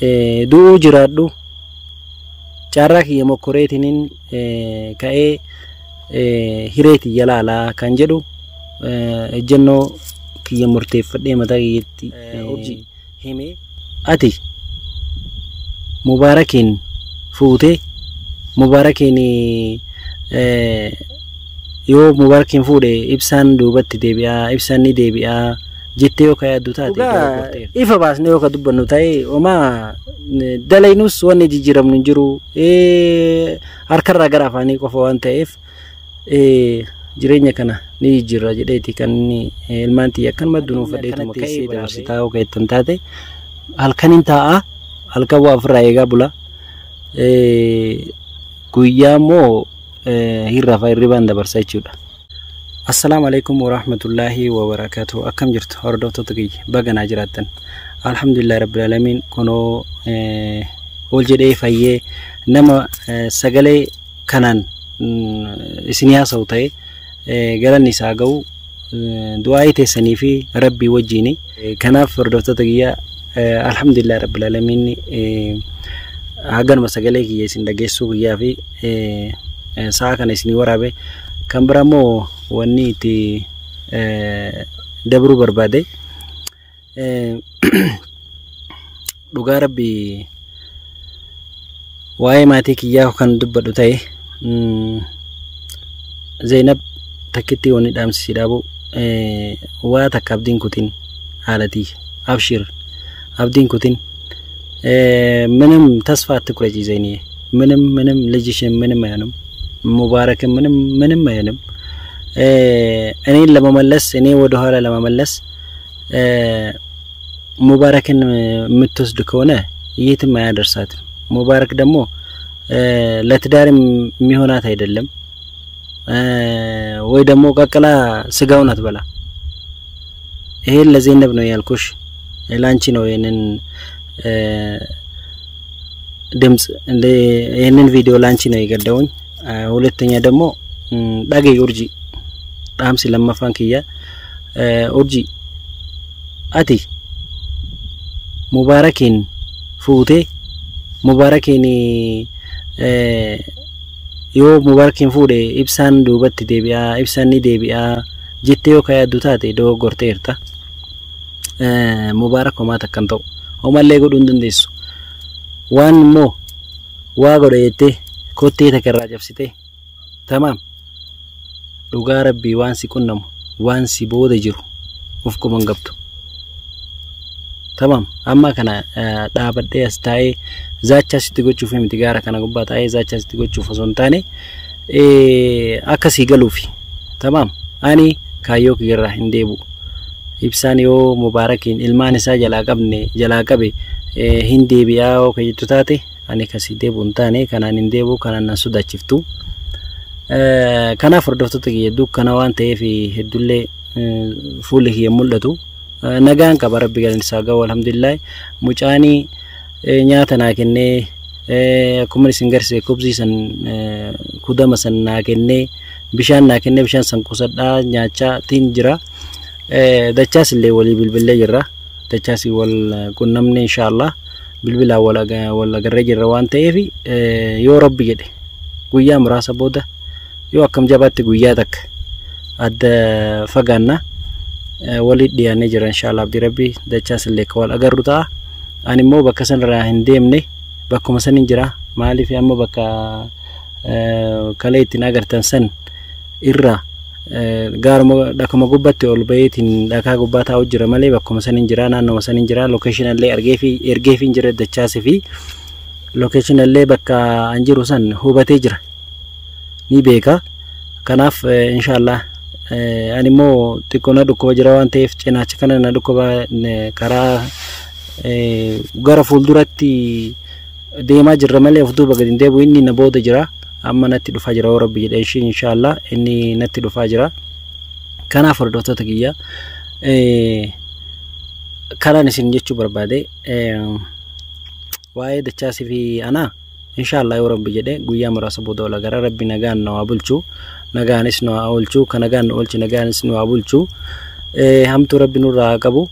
Du'uu jiraadhu carraa kiyya mokkoreetiniin ka'ee hiree tiyya laalaa kan jedhu ejjennoo kiyya murteeffadhee mataa kiyyatti himee ati Mubaarakiin fuutee Mubaarakiin yoo Mubaarakiin fuudhe ibsaan duubatti deebi'aa ibsaan ni deebi'aa jettee yoo ka yaaddu taate Dhugaa ifa baasnee yoo ka dubbannu ta'e homaa dalaynus wanni jijjiiramnu hin jiru harkarraa gara afaanii qofa waan ta'eef jireenya kana ni jijjiirra jedheeti kan inni ilmaan tiyya akkanuma dunuunfadheetuma ka'ee dabarsitaa yoo ka'ettan taate halkaniin taa'a halkan waa ofirraa eegaa bula guyyaa immoo hin rafa hirribaan dabarsa jechuudha. Assalaamu alaikum warahmatullaahi wabarakaatuh. Akkam jirtu hordoftoota kiyya baga naa jiraattan. Alhamdulillahi rabbil alamiin kunoo ol jedhee fayyee nama sagalee kanaan isinii haasa'u ta'e galanni isaa ga'u du'aa'ii teessanii fi rabbii wajjiini. Kanaaf hordoftoota kiyya alhamdulillahi rabbil alamiin haganuma sagalee kiyya isin dhageessuu kiyyaa fi sa'a kana isinii waraabe. Kan biraa immoo wanni itti dabruu barbaade dhugaa rabbii waa'ee maatii kiyyaa kan dubbadhu ta'e Zeenab takkitti wanni dhaamsi si dhaabu waa takka abdiin kutin haalatii abshir abdiin kutin ምንም ተስፋ አትቁረጪ ዘይንዬ ምንም ምንም ልጅሽን ምንም አይሆንም ሙባረክን ምንም ምንም አይሆንም እኔን ለመመለስ እኔ ወደ ኋላ ለመመለስ ሙባረክን የምትወስድ ከሆነ የትም አያደርሳትም። ሙባረክ ደግሞ ለትዳር የሚሆናት አይደለም፣ ወይ ደግሞ ቀቅላ ስጋውን አትበላ። ይሄን ለዘይነብ ነው ያልኩሽ፣ ላንቺ ነው ይሄንን ድምጽ ይሄንን ቪዲዮ ላንቺ ነው የገደውኝ። ሁለተኛ ደግሞ dhaga'i urjii dhaamsi lammaffaan kiyya urjii ati mubaarakiin fuutee mubaarakiin yoo mubaarakiin fuudhe ibsaan duubatti deebi'aa ibsaan ni deebi'aa jettee yoo ka yaaddu taate dogoggorteerta. Mubaarak homaa takka hin ta'u homallee godhuu hin dandeessu. Waan immoo waa godha jettee kottee takka irraa cabsitee tamaam dhugaa rabbii waan si qunnamu waan si booda jiru of quba hin qabdu. Tamaam amma kana dhaabadhee as taa'ee zaachaa sitti gochuuf miti gaara kana gubbaa taa'ee zaachaa sitti gochuuf osoo hin taane akka sii galuufi. Tamaam ani kaayyoo kiyyarraa hin deebi'u. Ibsaan yoo mubaarakiin ilmaan isaa jalaa qabne jalaa qabe hin deebi'aa yoo ka jettu taate ani kasii deebi'u hin taane kanaan hin deebi'u kanaan nan sodaachiftu. Kanaaf hordoftoota kiyya dukkana waan ta'eef heddullee fuulli kiyya mul'atu. Nagaan qaba rabbi galanni isaa ga'u alhamdulillah. Mucaanii nyaata naa kennee akkuma isin garsiise kubsii san kudama san naa kennee bishaan naa kennee bishaan san qusadhaa nyaachaa tiin jira. Dachaas illee walii bilbillee jirra. Dachaas wal qunnamne inshaallah bilbilaan wal agarree jirra waan ta'eef yoo rabbi jedhe guyyaa muraasa booda yoo akkam jabaatti guyyaa takka adda fagaanna walii dhiyaannee jira inshaallah abdii rabbi dachaas illee akka wal agarru ta'a. Ani immoo bakka sanarraa hin deemne bakkuma san hin jira maaliif amma bakka kalee ittiin agartan san irra gaaruma dhakuma gubbatti ol baheetiin dhakaa gubbaa taa'u jira malee bakkuma san hin jira naannoma san hin jira lokeeshinallee argeefi ergeefi hin jira dachaasii fi lokeeshinallee bakka an jiru san hubatee jira ni beeka. Kanaaf inshaallah ani immoo xiqqoo na dhukkuba jira waan ta'eef cinaacha kana na dhukkuba karaa gara fuulduratti deemaa jirra malee of duuba gadi hin deebi'u inni na booda jira amma natti dhufaa jira yoo rabbi jedhe ishii inshaallah inni natti dhufaa jira. Kanaaf hordoftoota kiyya kanaan isin jechuu barbaade waa'ee dachaasii fi anaa inshaallah yoo rabbi jedhe guyyaa muraasa booda ol agara rabbi nagaan nu haa bulchu nagaanis nu haa oolchu ka nagaan nu oolche nagaanis nu haa bulchu hamtuu rabbi nurraa haa qabu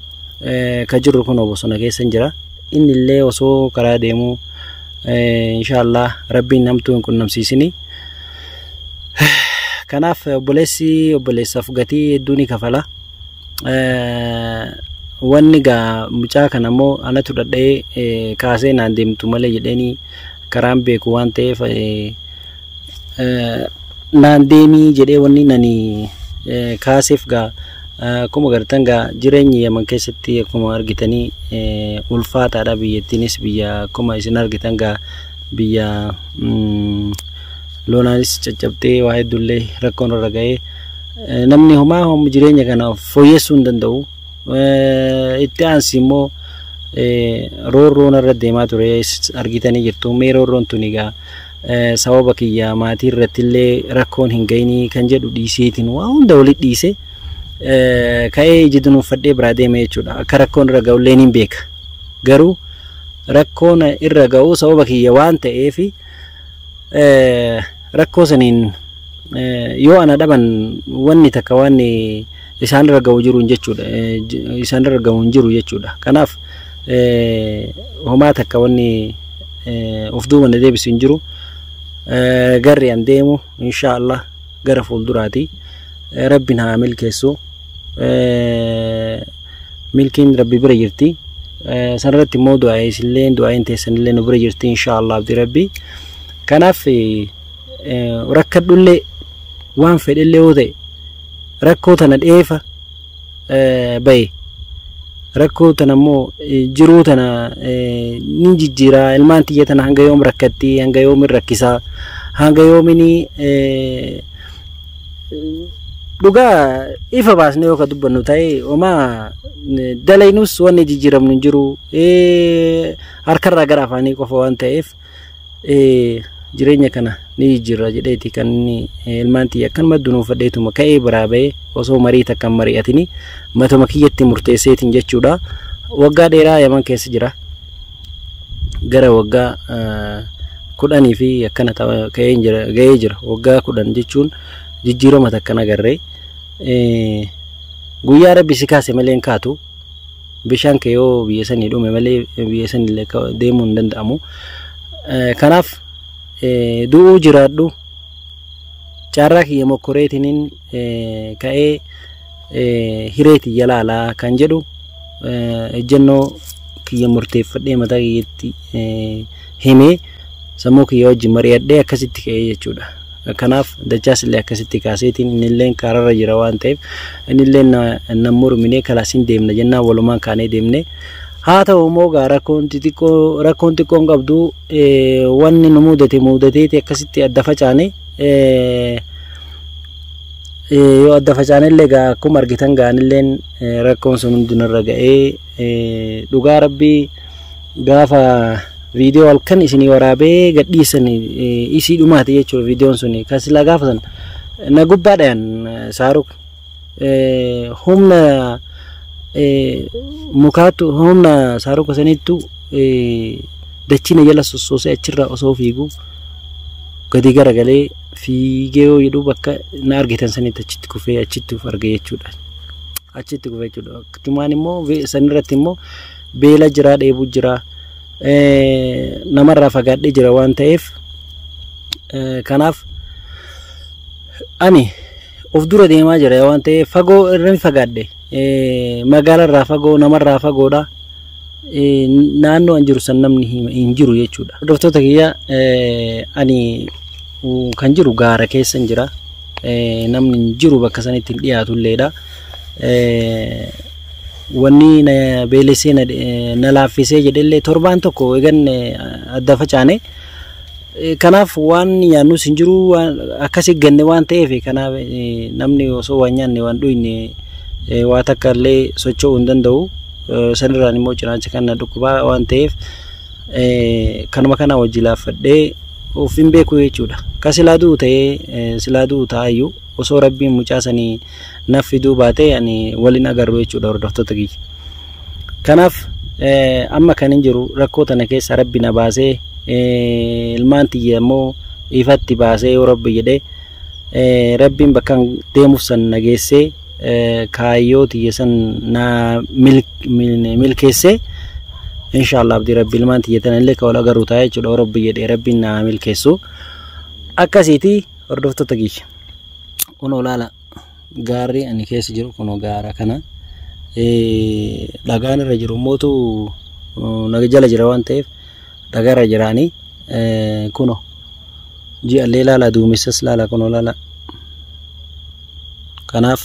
ka jirru kunoo bosona keessa hin jira. Inni illee osoo karaa deemuu inshaallah rabbiin hamtuu hin qunnamsiisini. Kanaaf obboleessi obboleessaaf gatii hedduu ni kafala. Wanni gaa mucaa kana immoo anatu dhadha'ee kaasee naan deemtu malee jedheenii karaan beeku waan ta'eef naan deemii jedhee wanni nani kaaseef gaa akkuma gartan gaa jireenyi Yaman keessatti akkuma argitanii ulfaataadha. Biyyattiinis biyya akkuma isin argitan gaa biyya loonaanis caccabtee waa hedduullee rakkoon irra ga'ee namni homaa homu jireenya kana fooyyessuu hin danda'u. Itti aansi immoo roorroon irra deemaa ture argitanii jirtu. Mee roorroon tun egaa sababa kiyya maatii irratti illee rakkoon hin ga'inii kan jedhu dhiiseetiin waa hunda walitti dhiise ka'ee iji dunuunfadhee biraa deeme jechuudha. Akka rakkoon irra ga'ullee ni beeka. Garuu rakkoon irra ga'uu sababa kiyya waan ta'eef rakkoo saniin yoo ana dhaban wanni takka waan isaan irra ga'u jiru jechuudha. Isaan irra ga'u hin jiru jechuudha. Kanaaf homaa takka wanni of duuba na deebisu hin jiru. Garri an deemu inshaallah gara fuulduraati. Rabbiin haa milkeessu. Milkiin rabbi bira jirti. Sanarratti immoo du'aa isillee du'aayin teessanillee nu bira jirti inshaallah abdii rabbi. Kanaaf rakkadhullee waan fedhellee yoo ta'e rakkoo tana dheefa bahe rakkoo tana immoo jiruu tana ni jijjiiraa. Ilmaan tiyya tana hanga yoom rakkatti, hanga yoomin rakkisaa, hanga yoominii dhugaa ifa baasnee yoo ka dubbannu ta'e homaa dalaynus wanni jijjiiramnu hin jiru. Harkarraa gara afaanii qofa waan ta'eef jireenya kana ni jijjiirra jedheeti kan inni ilmaan tiyya akkanuma dunuunfadheetuma ka'ee biraa ba'ee osoo marii takka hin mari'atini matuma kiyyatti murteesseetiin jechuudha. Waggaa dheeraa Yaman keessa jira. Gara waggaa 10 fi akkana ka'ee jira ga'ee jira. Waggaa 10 jechuun jijjiirama takka nagarree. Guyyaa rabbi si kaase malee hin kaatu. Bishaan kee yoo biyya sanii dhume malee biyya sanillee deemuu hin danda'amu. Kanaaf du'uu jiraadhu carraa kiyya mokkoreetiniin ka'ee hiree tiyya laalaa kan jedhu ejjennoo kiyya murteeffadhee mataa kiyyatti himee sammuu kiyya wajjin mari'adhee akkasitti ka'ee jechuudha. Kanaaf dachaas illee akkasitti kaaseetiin innillee karaarra jira waan ta'eef innillee nan mormine kalaasiin deemna jennaan walumaan kaanee deemne. Haa ta'u immoo gaa rakkoon xixiqqoo rakkoon xiqqoon qabdu wanni nu mudate mudateeti akkasitti adda facaane. Yoo adda facaane illee gaa akkuma argitan gaanilleen rakkoon sun hundinarra ga'ee dhugaa rabbii gaafa viidiyoo halkan isinii waraabee gadhiisan isii dhumaati jechuudha. Viidiyoon sun kan silaa gaafa san na gubbaa dhayan saaruk humna mukaatu humna saaruka sanittu dachina jala sossoosee achirraa osoo fiigu gadi garagalee fiigee yoo jedhu bakka na argitan sanitti achitti kufee achitti of arge jechuudha. Achitti kufee jechuudha. Akkumaan immoo sanirratti immoo beela jira, dheebuu jira, namarraa fagaadhee jira waan ta'eef kanaaf ani of dura deemaa jira waan ta'eef fagoo irra fagaadhe, magaalarraa fagoo, namarraa fagoodha. Naannoo an jiru san namni hin jiru jechuudha. Hordoftoota kiyya, ani kan jiru gaara keessa hin jira. Namni hin jiru bakka sanitti hin dhiyaatu illeedha. Wanni na beelessee na laaffisee jedhellee torbaan tokko eegan adda facaane. Kanaaf waan nyaannus hin jiru akkasi ganne waan ta'eef kanaaf namni osoo waan nyaanne waan dhuyne waa takka illee socho'uu hin danda'u. Sanirraan immoo cinaacha kan na dhukkubaa waan ta'eef kanuma kana wajji laaffadhee of hin beeku jechuudha. Ka silaa du'u ta'ee silaa du'u ta'ayyuu osoo rabbiin mucaa sanii naaf fiduu baatee ani waliin agarru jechuudha hordoftoota kiyya. Kanaaf amma kan hin jiru rakkoo tana keessa rabbi na baasee ilmaan tiyya immoo ifatti baasee yoo rabbi jedhee rabbiin bakka deemuuf san na geessee kaayyoo tiyya san na milkeessee Inshaallah abdii rabbi ilmaan tiyya illee ka wal agarru ta'a jechuudha. Rabbi jedhee rabbiin naa milkeessu. Akkasiiti hordoftoota kiyya. Kunoo laala gaarri ani keessa jiru kunoo gaara kana. Dhagaan irra jiru mootu naga jala jira waan ta'eef dhagaa irra jiraanii kunoo ji'allee laala duumessas laala kunoo laala. Kanaaf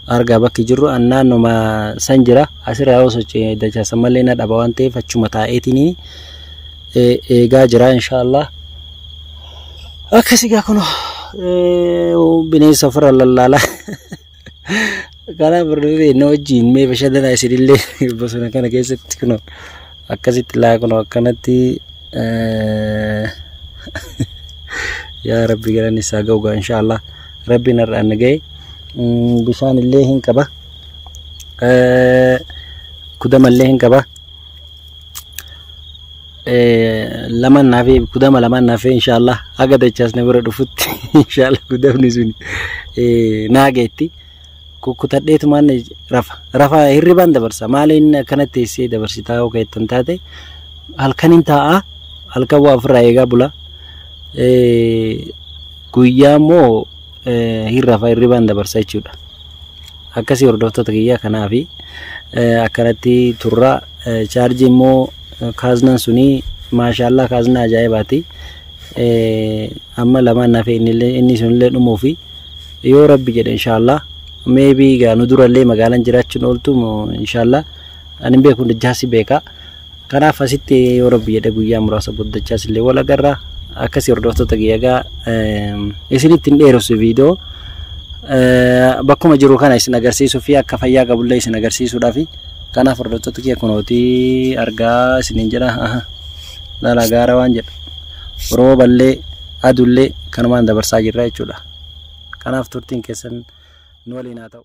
argaa bakki jirru an naannoma san jira asirraa yoo socho'e dachaasa malee na dhaba waan ta'eef achuma taa'eetiin eegaa jira inshaallah. Akkasii gaa kunoo bineensa ofirra lallaala. Kanaaf hordofee na wajjin mee bashannanaa isinillee bosona kana keessatti kunoo akkasitti laa kunoo akkanatti yaa rabbi galanni isaa ga'u gaa inshaallah rabbiin har'aan na ga'e. Bishaan illee hin qaba. Kudama illee hin qaba. Lamaan naafee kudama lamaan naafee inshaallah haga dachaasne bira dhufutti inshaallah kudamni sun naa geetti. Kukkutadheetumaan rafa. Rafa hirribaan dabarsa. Maaliin akkanatti teessee dabarsitaa yoo keettan taate halkaniin taa'a. Halkan waa ofirraa eegaa bula. Guyyaa immoo hin rafa hirribaan dabarsa jechuudha. Akkasii hordoftoota kiyyaa kanaafi akkanatti turraa chaarjii immoo kaaznaan suni maashaallaa kaaznaa ajaa'ibaati. Amma lamaan nafe inni sunillee dhumuufi yoo rabbi jedhe inshaallah maybe gaa nu durallee magaalaan jiraachuun ooltu inshaallah ani hin beeku dachaasi beeka. Kanaaf asitti yoo rabbi jedhe guyyaa muraasa booda dachaas illee wal agarra. Akkasii hordoftoota kiyya gaa isinitti hin dheeressu viidiyoo. Bakkuma jiru kana isin agarsiisuu fi akka fayyaa qabullee isin agarsiisuudhaaf kanaaf hordoftoota kiyya kunootii argaa isiniin jedha. Laala gaara waan jedha. Rooballee adullee kanumaan dabarsaa jirra jechuudha. Kanaaf turtiin keessan nu waliin haa ta'u.